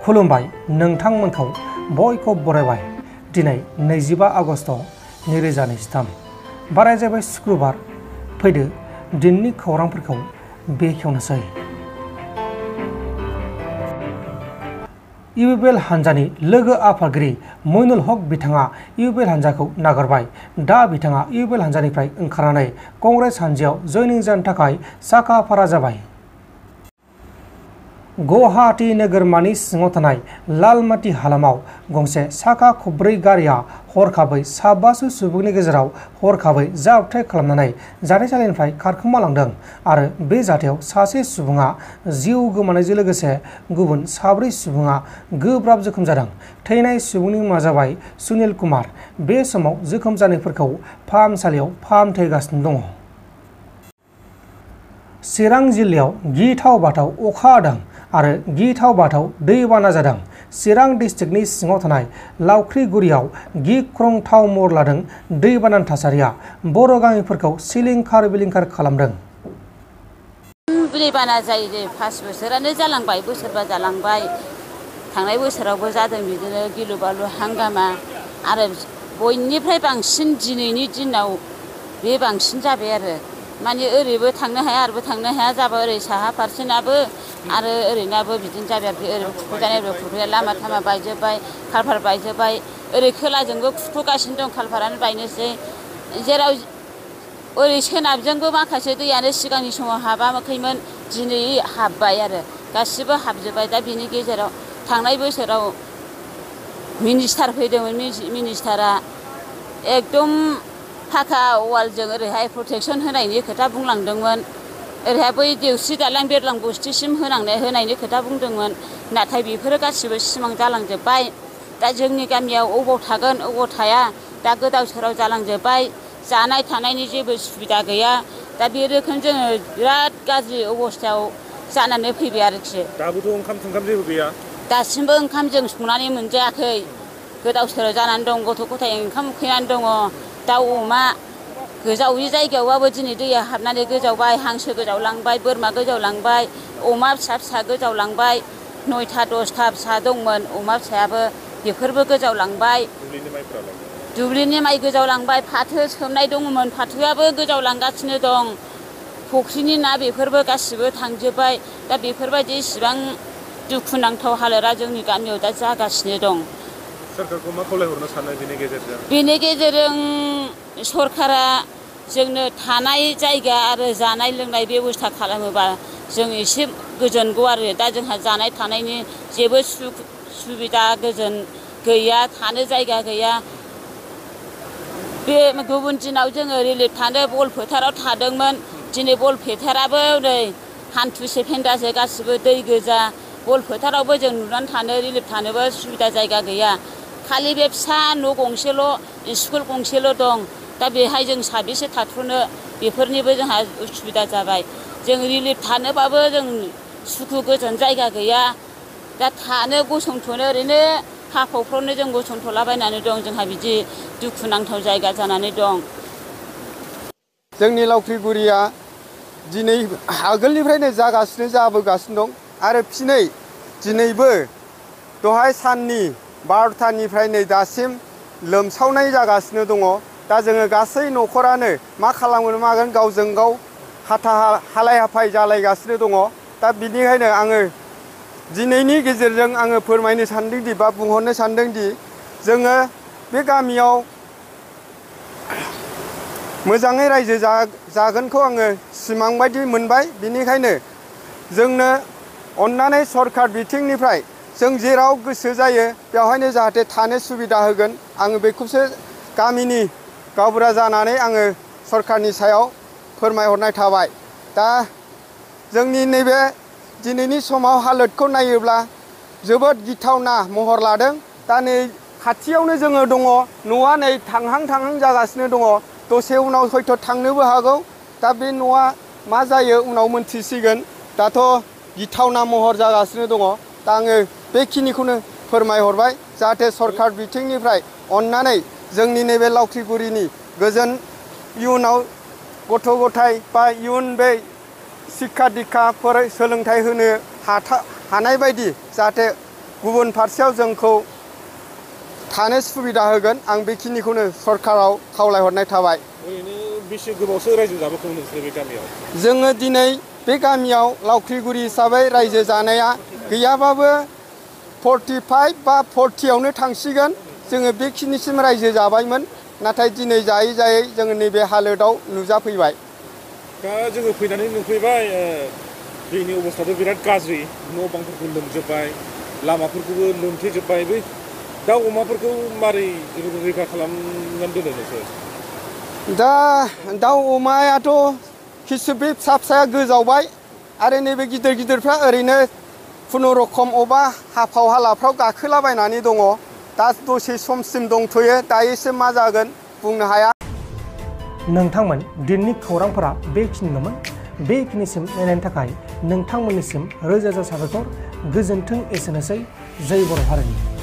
खुलुमबाय नोंथांमोनखौ बयखौ बरायबाय दिनै 25 आगस्ट 2023 बाराय जाबाय शुक्रबार फैदो दिननि खौरांफोरखौ बेखेवनोसै। इउपिपिएल हान्जानि लोगो आफादगिरि मइनुल हक बिथाङा इउपिपिएल हान्जाखौ नागारबाय। दा बिथाङा इउपिपिएल हान्जानिफ्राय ओंखारनानै कंग्रेस हान्जायाव जयनिं जानो थाखाय साखा फारा जाबाय। गुवाहाटी नोगोरमानि सिङाव थानाय लालमाटी हालामाव गंसे साखा खबब्रै गारिया हरखाबै 15 सुबुंनि गेजेराव हरखाबै जाब्रबथाय खालामनानै जाथायसालिनिफ्राय खारखोमालांदों आरो बे जाथायाव सासे सुबुङा जिउ गोमानायजों लोगोसे गुबुन 4 सुबुङा गोब्राब जोखोम जादों। थैनाय सुबुंनि मुङा जाबाय सुनिल कुमार। बे समाव जोखोम जानायफोरखौ फाहामसालियाव फाहामथाय होगासिनो दङ। चिरां जिल्लायाव गिथाव बाथाव अखा हादों आरो गिथाव बाथाव दैबाना जादों। चिरां डिस्ट्रिक्टनि सिङाव थानाय लावख्रिगुरियाव गिख्रंथाव महर लादों दैबानानि थासारिया बर' गामिफोरखौ सिलिंखार बिलिंखार खालामदों। दैबाना जायो 5 बोसोरानो जालांबाय, बोसोरबा जालांबाय। थांनाय बोसोरावबो जादों बिदिनो गिलु बालु हांगामा आरो बयनिफ्राय बांसिन दिनैनि दिनाव बे बांसिन जाबाय आरो माने ओरैबो थांनो हाया ओरैबो थांनो हाया जाबाय। ओरै साहा फारसेनाबो आरो ओरैनाबो बिदिनो जाबाय आरो ओरै खुरखुजानाय ओरै खुरखुजानाय लामा थामा बायजोब्बाय, खालभार बायजोब्बाय। ओरै खोलाजोंबो खुरखुगासिनो दं, खालभारानो बायनोसै। जेराव ओरै सोनाबजोंबो माखासे दैयानो सिगांनि समाव हाबाखैमोन, दिनै हाबबाय आरो गासिबो हाबजोब्बाय। दा बिनि गेजेराव थांनाय बोसोराव मिनिस्टार फैदोंमोन। मिनिस्टारा एकदम फाखा वालजों ओरैहाय प्रटेकसन होनायनि खोथा बुंलांदोंमोन। ओरैहाय बै देवस्रि दालां बेरलां बस्तिसिम होनायनि खोथा बुंदोंमोन। नाथाय बेफोरो गासिबो सिमां जालांजोब्बाय। दा जोंनि गामियाव अबाव थागोन अबाव थाया दा गोदाव सोराव जालांजोब्बाय। जानाय थानायनि जेबो सुबिदा गैया। दा बे रोखोम जोङो बिराद गाज्रि अबस्थायाव जानानै फैबाय आरोखि। दाबोथ' ओंखाम जेबो गैया। दासिमबो ओंखाम जों संनानै मोनजायाखै। गोदाव सोराव जानानै दं। गथ' गथाय ओंखाम उखैनानै दङ। दाउ अमा गोजावि जायगायावबाबो दिनै दैया हाबनानै गोजावबाय। हांसो गोजावलांबाय, बोरमा गोजावलांबाय, अमा फिसा गोजावलांबाय। 9टा 10टा फिसा दंमोन अमा फिसायाबो, बेफोरबो गोजावलांबाय। दुब्लिनि माइ गोजावलांबाय। फाथो सोमनाय दङमोन, फाथोआबो गोजावलांगासिनो दं। फुख्रिनि ना बेफोरबो गासिबो थांजोब्बाय। दा बेफोरबायदि इसिबां दुखुनांथाव हालोदा जोंनि गामियाव दा जागासिनो दं। सोरखारखौ मा खावलायहरनो सानो बेनि गेजेरजों? बेनि गेजेरजों सरकारा जोंनो थानाय जायगा आरो जानाय लोंनाय बेब'स्था खालामोबा जों एसे गोजोनगौ आरो। दा जोंहा जानाय थानायनि जेबो सुबिदा गोजोन गैया, थानो जायगा गैया। बे गुबुन दिनाव जोङो रिलिफ थानो बल फोथाराव थादोंमोन। दिनै बल फोथाराबो नै हान्थुसे फेन्दासे गासिबो दै गोजा। बल फोथारावबो जों नुनानै थानो रिलिफ थानोबो सुबिदा जायगा गैया। खालि बे फिसा न' गंसेल' स्कुल गंसेल' दं। दा बेहाय जों साबेसे थाथ'नो बेफोरनिबो जोंहा उसुबिदा जाबाय। जों रिलिफ थानोबाबो जों सुखु गोजोन जायगा गैया। दा थानो गसंथ'नो ओरैनो हाफावफ्रावनो जों गसंथ'लाबायनानै दं। जोंहा बिदि दुखुनांथाव जायगा जानानै दं। जोंनि लावख्रिगुरिया दिनै आगोलनिफ्रायनो जाबोगासिनो दं आरो दिनैबो दहाय साननि 12टानिफ्राय नै दासिम लोमसावनाय जागासिनो दङ। दा जोङो गासै न'खरानो मा खालामगोन मागोन गावजों गाव हालाय हाफाय जालायगासिनो दङ। दा बिनिखायनो आङो दिनैनि गेजेरजों आङो फोरमायनो सानदोंदि बा बुंहरनो सानदोंदि जोङो बे गामियाव मोजाङै रायजो जागोनखौ आङो सिमां बायदि मोनबाय। बिनिखायनो जोंनो अननानै सरकार बिथिंनिफ्राय जों जेराव गोसो जायो बेवहायनो जाहाथे थानो सुबिदा होगोन, आङो बेखौसो गामिनि गावबुरा जानानै आङो सरकारनि सायाव फोरमायहरनाय थाबाय। दा जोंनि नैबे दिनैनि समाव हालोदखौ नायोब्ला जोबोद गिथावना महर लादों। दा नै खाथियावनो जोङो दङ। न'आ नै थांहां जागासिनो दङ। दसे उनाव हयथ' थांनोबो हागौ। दा बे न'आ मा जायो उनाव मोनथिसिगोन। दाथ' गिथावना महर जागासिनो दङ। दा आङो बेखिनिखौनो फोरमायहरबाय जाहाथे सरकार बिथिंनिफ्राय अननानै जोंनि नैबे लावख्रिगुरिनि गोजोन इयुनाव गथ' गथाय बा इयुन बे शिक्षा दीक्षा सोलोंथाइ होनो हानाय बायदि जाहाथे गुबुन फारसेयाव जोंखौ थानो सुबिदा होगोन आं बेखिनिखौनो सरकाराव खावलायहरनाय थाबाय। ओरैनो बेसे गोबावसो रायजो जाबोखो नोंसोर बे गामियाव? जोङो दिनै बे गामियाव लावख्रिगुरि हिसाबै रायजो जानाया गैयाबाबो 45 बा 40आवनो थांसिगोन। जोङो बेखिनिसिम रायजो जाबायमोन, नाथाय दिनै जायै जायै जोङो नैबे हालोदाव नुजाफैबाय। दा जोङो फैनानै नुफैबाय दैनि अबस्थायाबो बिराद गाज्रि, न' बांफोरखौ लोमजोब्बाय, लामाफोरखौबो लोमथेजोब्बाय। बै दाउ अमाफोरखौ मारै रैखा खालामनानै दोनो नोंसोर? दा दाउ अमायाथ' किसु बे फिसा फिसाया गोजावबाय आरो नैबे गिदिर गिदिरफ्रा ओरैनो खुनुरुखुम अबा हाफाव हालाफ्राव गाखोलाबायनानै दङ। दा दसे समसिम दंथ'यो, दायोसो मा जागोन बुंनो हाया। नोंथांमोन दिननि खौरांफोरा बेखिनिल'मोन। बेखिनिसिम नायनायनि थाखाय नोंथांमोननिसिम रोजा रोजा साबायखर। गोजोन्थों। एसेनोसै। जै बर' हारिनि।